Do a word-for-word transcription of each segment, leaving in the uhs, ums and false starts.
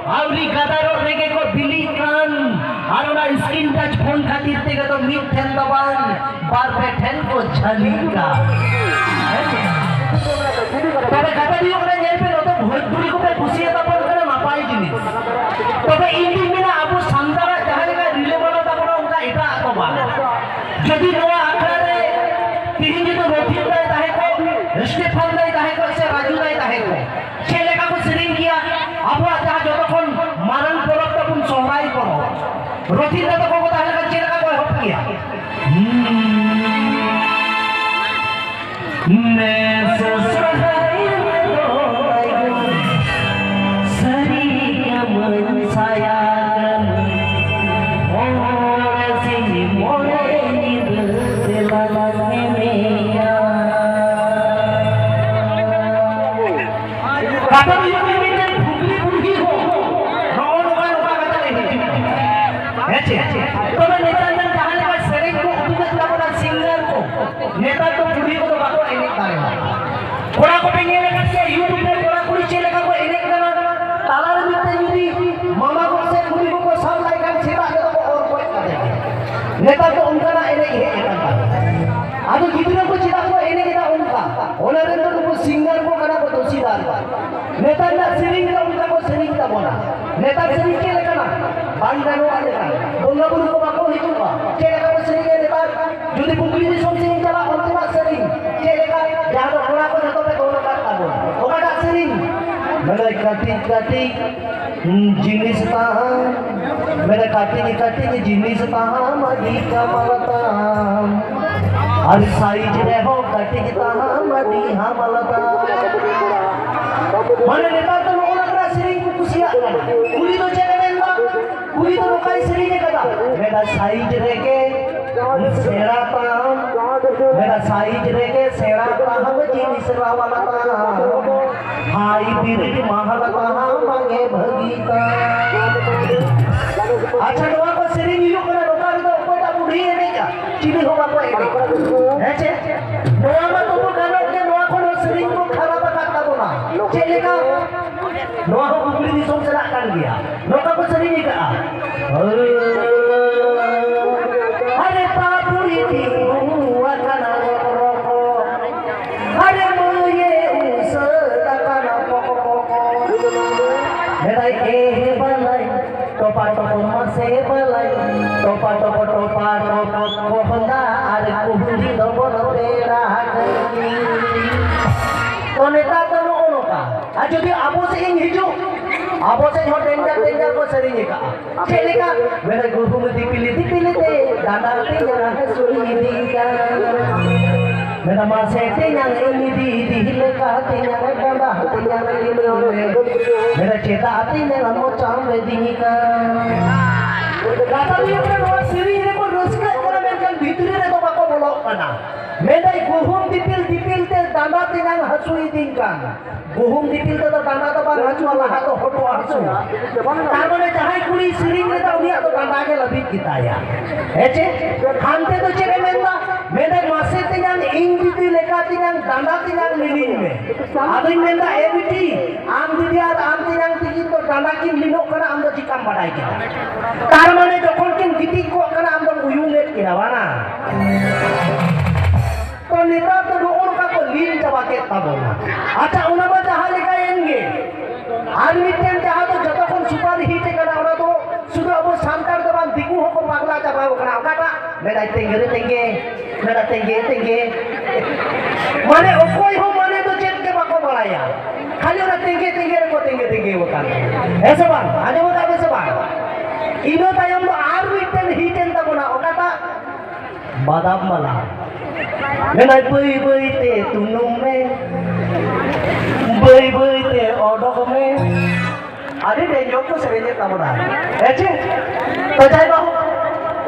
ᱟᱹᱣᱨᱤ ᱜᱟᱫᱟᱨᱚᱜ ᱨᱮᱜᱮ ᱠᱚ ᱵᱤᱞᱤᱜ ᱠᱟᱱ, ᱟᱨ ᱚᱱᱟ screen touch phone ᱠᱷᱟᱹᱛᱤᱨ ᱛᱮᱜᱮ ᱫᱚ ᱢᱤᱫ ᱴᱷᱮᱱ ᱫᱚ ᱵᱟᱝ, ᱵᱟᱨ ᱯᱮ ᱴᱷᱮᱱ ᱠᱚ ᱡᱷᱟᱹᱞᱤᱜ ᱠᱟᱱ᱾ ᱦᱮᱸ ᱥᱮ? ᱛᱚᱵᱮ ᱠᱟᱛᱷᱟ ᱦᱩᱭᱩᱜ ᱠᱟᱱᱟ, ᱧᱮᱞ ᱯᱮ, ᱱᱚᱛᱮ ᱵᱷᱳᱡᱽᱯᱩᱨᱤ ᱠᱚᱯᱮ ᱠᱩᱥᱤᱭᱟᱛᱟ ᱵᱚᱱ ᱠᱟᱱᱟ, ᱱᱟᱯᱟᱭ ᱡᱤᱱᱤᱥ᱾ ᱛᱚᱵᱮ ᱤᱧ ᱫᱩᱧ ᱢᱮᱱᱟ, ᱟᱵᱚ ᱥᱟᱱᱛᱟᱲᱟᱜ ᱡᱟᱦᱟᱸ ᱞᱮᱠᱟ ᱨᱤᱞᱟᱹᱢᱟᱞᱟ ᱛᱟᱵᱚᱱᱟ, ᱚᱱᱠᱟ ᱮᱴᱟᱜ ᱠᱚ ᱵᱟᱝ᱾ ᱡᱩᱫᱤ ᱱᱚᱣᱟ ᱟᱠᱷᱲᱟ ᱨᱮ ᱛᱤᱦᱤᱧ ᱡᱩᱫᱤ ᱨᱚᱛᱷᱤᱱ ᱫᱟᱭ ᱛᱟᱦᱮᱸ ᱠᱚᱜ, ᱥᱴᱮᱯᱷᱟᱱ ᱫᱟᱭ ᱛᱟᱦᱮᱸ ᱠᱚᱜ, ᱥᱮ ᱨᱟᱡᱩ ᱫᱟᱭ ᱛᱟᱦᱮᱸ ᱠᱚᱜ, ᱪᱮᱫ ᱞᱮᱠᱟ ᱠᱚ ᱥᱮᱨᱮᱧ ᱠᱮᱭᱟ? ᱟᱵᱚᱣᱟᱜ ᱡᱟᱦᱟᱸ ᱡᱚᱛᱚ ᱠᱷᱚᱱ ᱢᱟᱨᱟᱝ ᱯᱚᱨᱚᱵᱽ ᱛᱟᱵᱚᱱ, ᱥᱚᱦᱨᱟᱭ ᱯᱚᱨᱚᱵᱽ, ᱨᱚᱛᱷᱤᱱ ᱫᱟ ᱛᱟᱠᱚ ᱠᱚ ᱛᱟᱦᱮᱸ ᱞᱮᱱᱠᱷᱟᱱ ᱪᱮᱫ ᱞᱮᱠᱟ ᱠᱚ ᱮᱦᱚᱵ ᱠᱮᱭᱟ? ᱱᱮᱥ ᱥᱚᱦᱨᱟᱭ ᱨᱮᱫᱚ ᱥᱟᱹᱨᱤ ᱠᱟᱹᱢᱟᱹᱧ ᱥᱟᱭᱟ ᱠᱟᱹᱢᱤ, ᱦᱚᱲ ᱥᱤᱧ ᱢᱚᱬᱮ ᱧᱤᱫᱟᱹ ᱫᱮᱞᱟ ᱮᱱᱮᱡᱟ᱾ ᱠᱟᱛᱷᱟ ᱫᱚ ᱦᱩᱭᱩᱜ ᱠᱟᱱᱟ, ᱢᱤᱫᱴᱮᱱ ᱯᱷᱩᱠᱨᱤ ᱯᱩᱲᱦᱤ ᱦᱚᱸ ᱱᱚᱜᱼᱚ ᱱᱚᱝᱠᱟ ᱱᱚᱝᱠᱟ ᱠᱟᱛᱷᱟ ᱞᱟᱹᱭ ᱦᱤᱡᱩᱜ ᱠᱟᱱᱟ᱾ ᱦᱮᱸ ᱪᱮ? ᱛᱚᱵᱮ ᱱᱮᱛᱟᱨ ᱫᱚ ᱡᱟᱦᱟᱸ ᱞᱮᱠᱟ ᱥᱮᱨᱮᱧ ᱠᱚ ᱩᱫᱩᱜᱮᱫ ᱛᱟᱵᱚᱱᱟ, ᱥᱤᱝᱜᱟᱨ ᱠᱚ, ᱱᱮᱛᱟᱨ ᱫᱚ ᱠᱩᱲᱤ ᱠᱚᱫᱚ ᱵᱟᱠᱚ ᱮᱱᱮᱡ ᱫᱟᱲᱮᱭᱟᱜᱼᱟ᱾ ᱠᱚᱲᱟ ᱠᱚᱯᱮ ᱧᱮᱞ ᱟᱠᱟᱫ ᱜᱮᱭᱟ, YouTube ᱨᱮ ᱠᱚᱲᱟ ᱠᱩᱲᱤ ᱪᱮᱫ ᱞᱮᱠᱟ ᱠᱚ ᱮᱱᱮᱡ ᱠᱟᱱᱟ᱾ ᱛᱟᱞᱟᱨᱮ ᱢᱤᱫᱴᱮᱱ ᱡᱩᱫᱤ ᱢᱟᱢᱟ ᱠᱚ ᱥᱮ ᱠᱩᱲᱤ ᱠᱚᱠᱚ ᱥᱟᱵ ᱞᱟᱭ ᱠᱷᱟᱱ, ᱥᱮᱛᱟᱜ ᱛᱮᱫᱚ ᱠᱚ ᱚᱨ ᱜᱚᱡ ᱠᱟᱫᱮ ᱜᱮ᱾ ᱱᱮᱛᱟᱨ ᱫᱚ ᱚᱱᱠᱟᱱᱟᱜ ᱮᱱᱮᱡ ᱦᱮᱡ ᱟᱠᱟᱱ ᱛᱟᱵᱚᱱᱟ᱾ ᱟᱫᱚ ᱜᱤᱫᱽᱨᱟᱹ ᱠᱚ ᱪᱮᱫᱟᱜ ᱠᱚ ᱮᱱᱮᱡ ᱮᱫᱟ ᱚᱱᱠᱟ? ᱚᱱᱟ ᱨᱮᱱ ᱫᱚ ᱱᱩᱠᱩ ᱥᱤᱝᱜᱟᱨ ᱠᱚ ᱠᱟᱱᱟ ᱠᱚ ᱫᱳᱥᱤᱫᱟᱨ᱾ ᱱᱮᱛᱟᱨ ᱨᱮᱱᱟᱜ ᱥᱮᱨᱮᱧ ᱫᱚ ᱚᱱᱠᱟ ᱠᱚ ᱥᱮᱨᱮᱧ ᱛᱟᱵᱚᱱᱟ᱾ ᱱᱮᱛᱟᱨ ᱥᱮᱨᱮᱧ ᱪᱮᱫ ᱞᱮᱠᱟᱱᱟ? ᱵᱟᱝ ᱜᱟᱱᱚᱜᱼᱟ ᱞᱮᱠᱟ᱾ ᱵᱚᱸᱜᱟ ᱵᱩᱨᱩ ᱠᱚ ᱵᱟᱠᱚ ᱦᱤᱡᱩᱜᱼᱟ᱾ ᱪᱮᱫ ᱞᱮᱠᱟ ᱠᱚ ᱥᱮᱨᱮᱧᱟ ᱱᱮᱛᱟᱨ? ᱡᱩᱫᱤ ᱯᱩᱠᱷᱨᱤ ᱫᱤᱥᱚᱢ ᱥᱮᱫ ᱤᱧ ᱪᱟᱞᱟᱜ, ᱚᱱᱛᱮᱱᱟᱜ ᱥᱮᱨᱮᱧ ᱪᱮᱫ ᱞᱮᱠᱟ? ᱡᱟᱦᱟᱸ ᱫᱚ ᱠᱚᱲᱟ ᱠᱚ ᱡᱚᱛᱚ ᱯᱮ ᱫᱚᱱ ᱟᱠᱟᱫ ᱛᱟᱵᱚᱱ᱾ ᱚᱠᱟᱴᱟᱜ ᱥᱮᱨᱮᱧ? ᱢᱮᱱᱟᱭ ᱠᱟᱹᱴᱤᱡ ᱠᱟᱹᱴᱤᱡ ᱡᱤᱱᱤᱥ ᱛᱟᱢ, ᱢᱮᱱᱟᱭ ᱠᱟᱹᱴᱤᱡ ᱠᱟᱹᱴᱤᱡ ᱡᱤᱱᱤᱥ ᱛᱟᱢ ᱟᱹᱰᱤ ᱠᱟᱢᱟᱞ ᱛᱟᱢ, ᱟᱨ ᱥᱟᱭᱤᱡ ᱨᱮᱦᱚᱸ ᱠᱟᱹᱴᱤᱡ ᱛᱟᱢ ᱟᱹᱰᱤ ᱦᱟᱢᱟᱞ ᱛᱟᱢ᱾ ᱢᱟᱱᱮ ᱱᱮᱛᱟᱨ ᱫᱚ ᱱᱚᱜᱼᱚ ᱱᱚᱝᱠᱟᱱᱟᱜ ᱥᱮᱨᱮᱧ ᱠᱚ ᱠᱩᱥᱤᱭᱟᱜ ᱠᱟᱱᱟ᱾ ᱠᱩᱲᱤ ᱫᱚ ᱪᱮᱫ ᱮ ᱢᱮᱱᱫᱟ? ᱠᱩᱲᱤ ᱫᱚ ᱱᱚᱝᱠᱟᱭ ᱥᱮᱨᱮᱧ ᱟᱠᱟᱫᱟ, ᱢᱮᱱᱟ ᱥᱟᱭᱤᱡ ᱨᱮᱜᱮ ᱥᱮᱬᱟ ᱛᱟᱢ, ᱢᱮᱱᱟ ᱥᱟᱭᱤᱡ ᱨᱮᱜᱮ ᱥᱮᱬᱟ ᱛᱟᱢ ᱡᱤᱱᱤᱥ ᱨᱟᱣᱟᱞ ᱛᱟᱢ, ᱦᱟᱭ ᱵᱤᱨᱤᱫ ᱢᱟᱦᱟᱞ ᱛᱟᱢ ᱵᱟᱝᱮ ᱵᱷᱟᱹᱜᱤ ᱛᱟᱢ᱾ ᱟᱪᱪᱷᱟ, ᱱᱚᱣᱟ ᱠᱚ ᱥᱮᱨᱮᱧ ᱦᱩᱭᱩᱜ ᱠᱟᱱᱟ, ᱱᱚᱝᱠᱟ ᱨᱮᱫᱚ ᱚᱠᱚᱭᱴᱟᱜ ᱵᱩᱰᱷᱤ ᱮᱱᱮᱡᱼᱟ? ᱪᱤᱞᱤ ᱦᱚᱸ ᱵᱟᱠᱚ ᱮᱱᱮᱡᱼᱟ᱾ ᱦᱮᱸ ᱪᱮ? ᱱᱚᱣᱟ ᱢᱟ ᱛᱚᱵᱩ ᱜᱟᱱᱚᱜ ᱜᱮ, ᱱᱚᱣᱟ ᱠᱷᱚᱱ ᱦᱚᱸ ᱥᱮᱨᱮᱧ ᱠᱚ ᱠᱷᱟᱨᱟᱯ ᱟᱠᱟᱫ ᱛᱟᱵᱚᱱᱟ᱾ ᱪᱮᱫ ᱞᱮᱠᱟ? ᱱᱚᱣᱟ ᱦᱚᱸ ᱠᱩᱠᱞᱤ ᱫᱤᱥᱚᱢ ᱪᱟᱞᱟᱜ ᱠᱟᱱ ᱜᱮᱭᱟ᱾ ᱱᱚᱝᱠᱟ ᱠᱚ ᱥᱮᱨᱮᱧ ᱟᱠᱟᱜᱼᱟ᱾ ᱟᱨᱮ ᱯᱟᱯᱩᱲᱤ ᱛᱤᱸᱜᱩ ᱟᱠᱟᱱᱟ ᱨᱚᱠᱚ ᱨᱚᱠᱚ᱾ ᱟᱨᱮ ᱢᱟᱹᱭᱮ ᱩᱥᱟᱹᱫ ᱟᱠᱟᱱᱟ ᱯᱚᱠᱚ ᱯᱚᱠᱚ᱾ ᱢᱮᱱᱟᱭ ᱮ ᱦᱮ ᱵᱟᱞᱟᱭ, ᱴᱚᱯᱟ ᱴᱚᱯᱚ ᱢᱟᱥᱮ ᱵᱟᱞᱟᱭ, ᱴᱚᱯᱟ ᱴᱚᱯᱚ ᱴᱚᱯᱟ ᱴᱚᱯᱚ ᱠᱚᱦᱚᱸᱫᱟ ᱟᱨ ᱠᱩᱦᱩᱸᱫᱤ ᱫᱚᱵᱚᱱ ᱯᱮᱲᱟ ᱠᱟᱹᱧ᱾ ᱛᱚ ᱱᱮᱛᱟᱨ ᱫᱚ ᱱᱚᱜᱼᱚ ᱱᱚᱝᱠᱟ, ᱟᱨ ᱡᱩᱫᱤ ᱟᱵᱚ ᱥᱮᱫ ᱤᱧ ᱦᱤᱡᱩᱜ, ᱟᱵᱚ ᱥᱮᱫ ᱦᱚᱸ ᱰᱮᱧᱡᱟᱨ ᱰᱮᱧᱡᱟᱨ ᱠᱚ ᱥᱮᱨᱮᱧ ᱟᱠᱟᱜᱼᱟ᱾ ᱪᱮᱫ ᱞᱮᱠᱟ? ᱢᱮᱱᱟ ᱜᱩᱦᱩᱢ ᱫᱤᱯᱤᱞ ᱫᱤᱯᱤᱞ ᱛᱮ ᱰᱟᱸᱰᱟ ᱛᱤᱧ ᱦᱟᱹᱥᱩ ᱤᱫᱤᱧ ᱠᱟᱱ᱾ ᱢᱮᱱᱟ ᱢᱟᱥᱮ ᱛᱮᱧᱟᱝ ᱤᱧ ᱤᱫᱤ ᱤᱫᱤ ᱞᱮᱠᱟ ᱛᱮᱧᱟᱝ ᱰᱟᱸᱰᱟ ᱛᱤᱧ ᱦᱟᱹᱥᱩ ᱤᱫᱤᱧ ᱠᱟᱱ᱾ ᱢᱮᱱᱟ ᱪᱮᱫᱟᱜ ᱛᱮᱧᱟᱝ ᱢᱚᱪᱟᱢ ᱨᱮᱫᱤᱧ ᱠᱟᱱ᱾ ᱠᱟᱛᱷᱟ ᱫᱚ ᱦᱩᱭᱩᱜ ᱠᱟᱱᱟ, ᱱᱚᱣᱟ ᱥᱮᱨᱮᱧ ᱨᱮᱠᱚ ᱨᱟᱹᱥᱠᱟᱹᱜ ᱠᱟᱱᱟ, ᱢᱮᱱᱠᱷᱟᱱ ᱵᱷᱤᱛᱨᱤ ᱨᱮᱫᱚ ᱵᱟᱠᱚ ᱵᱚᱞᱚᱜ ᱠᱟᱱᱟ᱾ ᱢᱮᱱᱫᱟᱭ ᱜᱩᱦᱩᱢ ᱫᱤᱯᱤᱞ ᱫᱤᱯᱤᱞ ᱛᱮ ᱰᱟᱸᱰᱟ ᱛᱮᱧᱟᱝ ᱦᱟᱹᱥᱩ ᱤᱫᱤᱧ ᱠᱟᱱ᱾ ᱜᱩᱦᱩᱢ ᱫᱤᱯᱤᱞ ᱛᱮᱫᱚ ᱰᱟᱸᱰᱟ ᱫᱚ ᱵᱟᱝ ᱦᱟᱹᱥᱩᱣᱟ, ᱞᱟᱦᱟ ᱫᱚ ᱦᱚᱴᱚᱜ ᱦᱟᱹᱥᱩᱣᱟ᱾ ᱛᱟᱨ ᱢᱟᱱᱮ ᱡᱟᱦᱟᱸᱭ ᱠᱩᱲᱤ ᱥᱮᱨᱮᱧ ᱞᱮᱫᱟ, ᱩᱱᱤᱭᱟᱜ ᱫᱚ ᱰᱟᱸᱰᱟ ᱜᱮ ᱞᱟᱹᱵᱤᱫ ᱜᱮᱛᱟᱭᱟ᱾ ᱦᱮᱸ ᱪᱮ? ᱦᱟᱱᱛᱮ ᱫᱚ ᱪᱮᱫ ᱮ ᱢᱮᱱᱫᱟ? ᱢᱮᱱᱫᱟᱭ ᱢᱟᱥᱮ ᱛᱮᱧᱟᱝ ᱤᱧ ᱫᱤᱫᱤ ᱞᱮᱠᱟ ᱛᱮᱧᱟᱝ ᱰᱟᱸᱰᱟ ᱛᱮᱧᱟᱝ ᱞᱤᱞᱤᱧ ᱢᱮ᱾ ᱟᱫᱚᱧ ᱢᱮᱱᱫᱟ ᱮ ᱵᱤᱴᱤ, ᱟᱢ ᱫᱤᱫᱤ ᱟᱨ ᱟᱢ ᱛᱮᱧᱟᱝ ᱛᱤᱠᱤᱱ ᱫᱚ ᱰᱟᱸᱰᱟ ᱠᱤᱱ ᱞᱤᱞᱚᱜ ᱠᱟᱱᱟ, ᱟᱢ ᱫᱚ ᱪᱤᱠᱟᱢ ᱵᱟᱰᱟᱭ ᱠᱮᱫᱟ? ᱛᱟᱨ ᱢᱟᱱᱮ ᱡᱚᱠᱷᱚᱱ ᱠᱤᱱ ᱜᱤᱛᱤᱡ ᱠᱚᱜ ᱠᱟᱱᱟ, ᱟᱢ ᱫᱚᱢ ᱩᱭᱩᱝ ᱮᱫ ᱠᱤᱱᱟ, ᱵᱟᱝᱟ? ᱛᱚ ᱱᱮᱛᱟᱨ ᱫᱚ ᱱᱚᱜᱼᱚ ᱱᱚᱝᱠᱟ ᱠᱚ ᱞᱤᱱ ᱪᱟᱵᱟ ᱠᱮᱫ ᱛᱟᱵᱚᱱᱟ᱾ ᱟᱪᱪᱷᱟ, ᱚᱱᱟ ᱢᱟ ᱡᱟᱦᱟᱸ ᱞᱮᱠᱟᱭᱮᱱ ᱜᱮ, ᱟᱨ ᱢᱤᱫᱴᱮᱱ ᱡᱟᱦᱟᱸ ᱫᱚ ᱡᱚᱛᱚ ᱠᱷᱚᱱ ᱥᱩᱯᱟᱨ ᱦᱤᱴ ᱟᱠᱟᱱᱟ, ᱚᱱᱟ ᱫᱚ ᱥᱩᱫᱷᱩ ᱟᱵᱚ ᱥᱟᱱᱛᱟᱲ ᱫᱚ ᱵᱟᱝ, ᱫᱤᱠᱩ ᱦᱚᱸᱠᱚ ᱯᱟᱜᱽᱞᱟ ᱪᱟᱵᱟᱣ ᱠᱟᱱᱟ᱾ ᱚᱠᱟᱴᱟᱜ? ᱢᱮᱱᱟᱭ ᱛᱮᱸᱜᱮ ᱨᱮ ᱛᱮᱸᱜᱮ, ᱢᱮᱱᱟ ᱛᱮᱸᱜᱮ ᱛᱮᱸᱜᱮ᱾ ᱢᱟᱱᱮ ᱚᱠᱚᱭ ᱦᱚᱸ ᱢᱟᱱᱮ ᱫᱚ ᱪᱮᱫ ᱜᱮ ᱵᱟᱠᱚ ᱵᱟᱲᱟᱭᱟ, ᱠᱷᱟᱹᱞᱤ ᱚᱱᱟ ᱛᱮᱸᱜᱮ ᱛᱮᱸᱜᱮ ᱨᱮᱠᱚ ᱛᱮᱸᱜᱮ ᱛᱮᱸᱜᱮ ᱟᱠᱟᱱ᱾ ᱦᱮᱸ ᱥᱮ ᱵᱟᱝ? ᱟᱸᱡᱚᱢ ᱟᱠᱟᱫ ᱯᱮ ᱥᱮ ᱵᱟᱝ? ᱤᱱᱟᱹ ᱛᱟᱭᱚᱢ ᱫᱚ ᱟᱨ ᱢᱤᱫᱴᱮᱱ ᱦᱤᱴ ᱮᱱ ᱛᱟᱵᱚᱱᱟ, ᱚᱠᱟᱴᱟᱜ? ᱵᱟᱫᱟᱢ ᱵᱟᱞᱟ᱾ ᱢᱮᱱᱟᱭ ᱵᱟᱹᱭ ᱵᱟᱹᱭ ᱛᱮ ᱛᱩᱱᱩᱢ ᱢᱮ, ᱵᱟᱹᱭ ᱵᱟᱹᱭ ᱛᱮ ᱚᱰᱚᱠ ᱢᱮ᱾ ᱟᱹᱰᱤ ᱰᱮᱧᱡᱚᱨ ᱠᱚ ᱥᱮᱨᱮᱧᱮᱫ ᱛᱟᱵᱚᱱᱟ᱾ ᱦᱮᱸ ᱪᱮ? ᱛᱚ ᱡᱟᱭ ᱵᱟᱹᱦᱩ,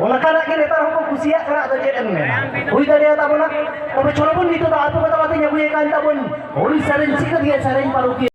ᱚᱱᱠᱟᱱᱟᱜ ᱜᱮ ᱱᱮᱛᱟᱨ ᱦᱚᱸᱠᱚ ᱠᱩᱥᱤᱭᱟᱜ ᱠᱟᱱᱟ, ᱟᱫᱚ ᱪᱮᱫ ᱮᱢ ᱢᱮᱱᱟ? ᱦᱩᱭ ᱫᱟᱲᱮᱭᱟᱜ ᱛᱟᱵᱚᱱᱟ᱾ ᱛᱚᱵᱮ ᱪᱚᱞᱚ ᱵᱚᱱ ᱱᱤᱛᱚᱜ ᱫᱚ ᱟᱛᱳ ᱠᱟᱛᱷᱟ ᱠᱟᱛᱮᱧ ᱟᱹᱜᱩᱭᱮ ᱠᱟᱱ ᱛᱟᱵᱚᱱ ᱦᱩᱞ ᱥᱮᱨᱮᱧ, ᱪᱤᱠᱟᱹ ᱨᱮᱭᱟᱜ ᱥᱮᱨᱮᱧ ᱯᱟᱹᱨᱩᱠᱷᱤᱭᱟᱹ᱾